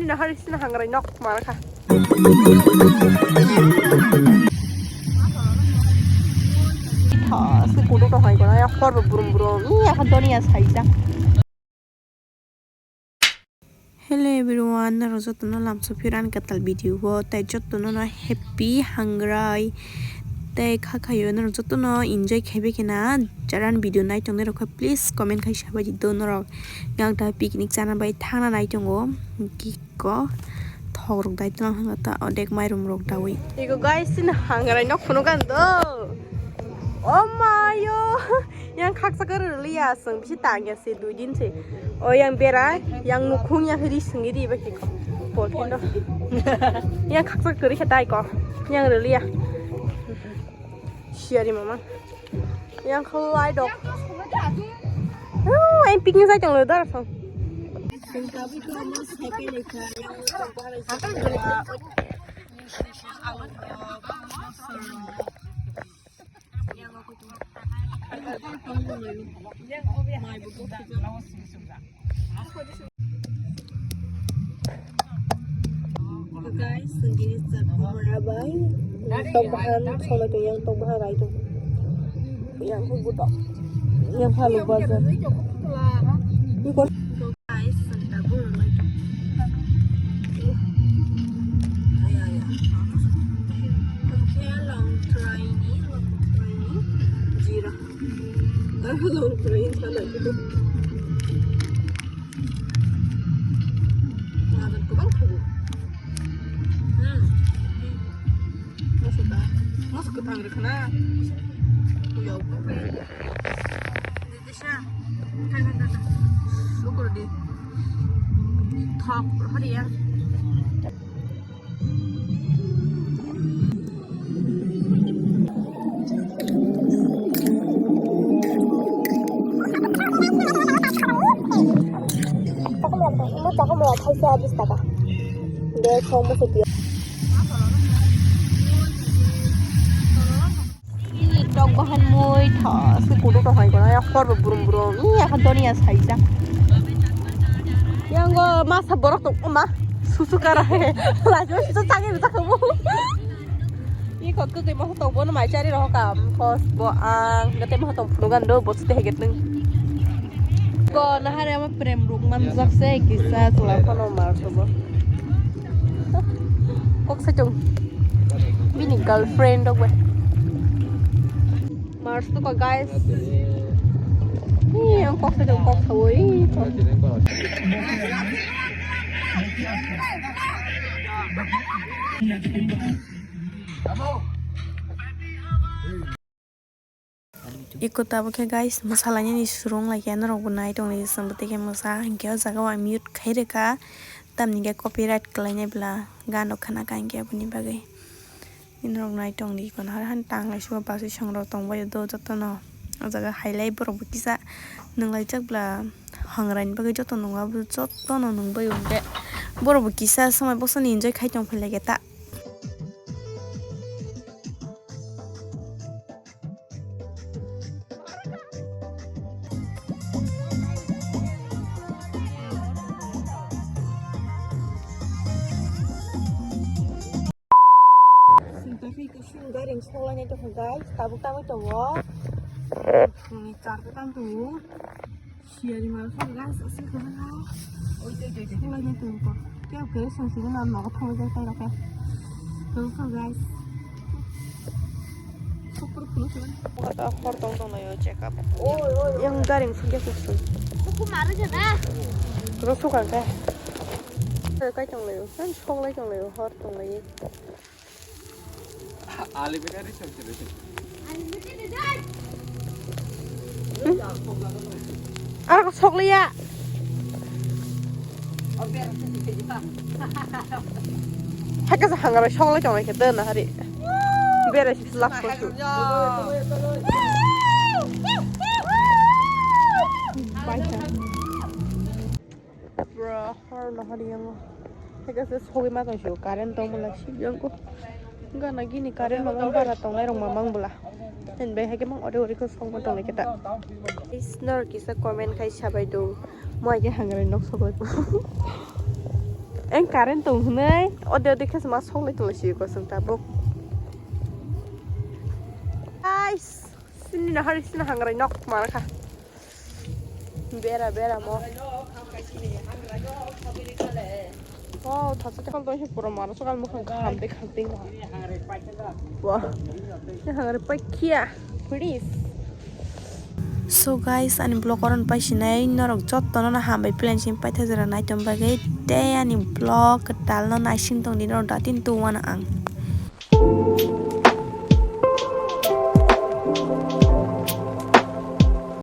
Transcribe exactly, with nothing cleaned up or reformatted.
Nahar sini hangrai nok markha. Tha, se kudu to hai kona, ya khor bo brum brum. Iya, kan doni ya saija. Hello everyone, naro jotono lamso phiran katal video o, tai jotono no happy hangrai. Tai kha khayo naro jotono enjoy khaibe kena, jaran video nai tongnai rokha, please comment khai sabai di do norok. Yang ta picnic chana bai thangna nai tongo. Ki ko thok rok dai tong hwnga ta odek mairum rok dawi. Ego guys, sini hangrai nok phunuk kan do. Oh mayo, yang khaksa kar liya sung bisi tangya se dui din se. O yang bera, yang nukhung yang ri sung ri ba ki ko. Pol kendo. Yang khaksa kar khe tai ko. Yang ri liya. Siari mama. Yang khalai dok. Oh, yang picnic sai tong lo dar song. Guys, ang ginis sa mura bai. Tok bahan, solo to yang tok bahan rai to. Yang ko buto. Yang halu baza. Guys, ang tabu rai to. Ay, ay, ay. Ang kaya long try ni, long try ni. Jira. Ang long try ni sana gitu. Laban ko bang ko. Hmm. Masuk dah. Masuk ke tangga kena. Kuyau ko. Dede sha. Kan kan kan. Syukur di. Thok hari ya. Imo chakha maya thaisa bis taka. De song mo se pio. Tok bahan mui tha se kudu to hai kona ya khor bo brum brum. Iya kha doni ya saisa. Yang go masa borok to ma susu kara he. Lajo susu tangi bisa kamu. Iko kwtwi moso tong bono mai chari rohor ka, phos bo ang gate moso tong phunuk gando bo site heget nung. Ko nahare ama prem ruk manjak se kisa chwla phano mar sobo. Kok sa chung. Bini girlfriend rok bai. Mars to ko guys. Ni ang kok sa chung kok sa woi. Iko tabuk khe guys, mwsalainani surung lai khe norok bo nai tongdi, chwng bo tei khe mwsa hinkhe o jaga o ang mute khai rwkha, tamni khe copyright kwlainai bwla gano khna kha hinkhe aboni bagwi. Norok nai tongdi, iko no hor han tang lai sugo, bwswi song rok tong bai do jotono. O jaga hai lai borok bo kisa nung lai jak bwla, hangra ni bagwi joto nung abo jotono nung bai o hinkhe borok bo kisa swmai bwswk ni enjoy khai tong phai lai khe ta. Garing solainai tongo guys, tabuk tangwi tongo. Char ta tang tongo. Siyari mal kha guys, aswk kha na. Oi, oi, oi, oi. Solaina tong ko. Kya kare song sini nam nogo thong jai tai rokhe. Tong ko guys. Super cool sih. Wata hor tong tong layo check up. Oi, oi, oi. Yang garing sungke kusung. Aku maru jana. Terus suka kah? Kai tong layo, kan sok lai tong layo, hor tong layo. Unlimited resource. Unlimited resource. Aro sok liya. Haka sa hangar sok lai tong lai khe dana hari. Bere si lak ko su. Bye. Bro, hor no hari yango. Heka se sogwi ma tong sio, current tong mala si yango. Gana gini current ma bara tong nai rong ma mang bula. Hen bai hake mang ore ore ko song ma tong lai keta. Is nor kisa comment khai sabai do. Mo age hangre nok sogwi. Eng current tong hwnwi ode ode khe ma songlai tonglaisi kosong tabuk. Guys, sini na hari sini hangrai nok mara kha. Bera bera mo. Wow, thasa te khol doi pura mara sokal mukhang kham de kham de. Wow. Hangrai paikhiya. Please. So guys, ani vlog oron paisinai norok jottono no hambai plan sin paithajak naitom bagwi tei ani vlog kwtal no naising tongdi norok datin tuwan ang.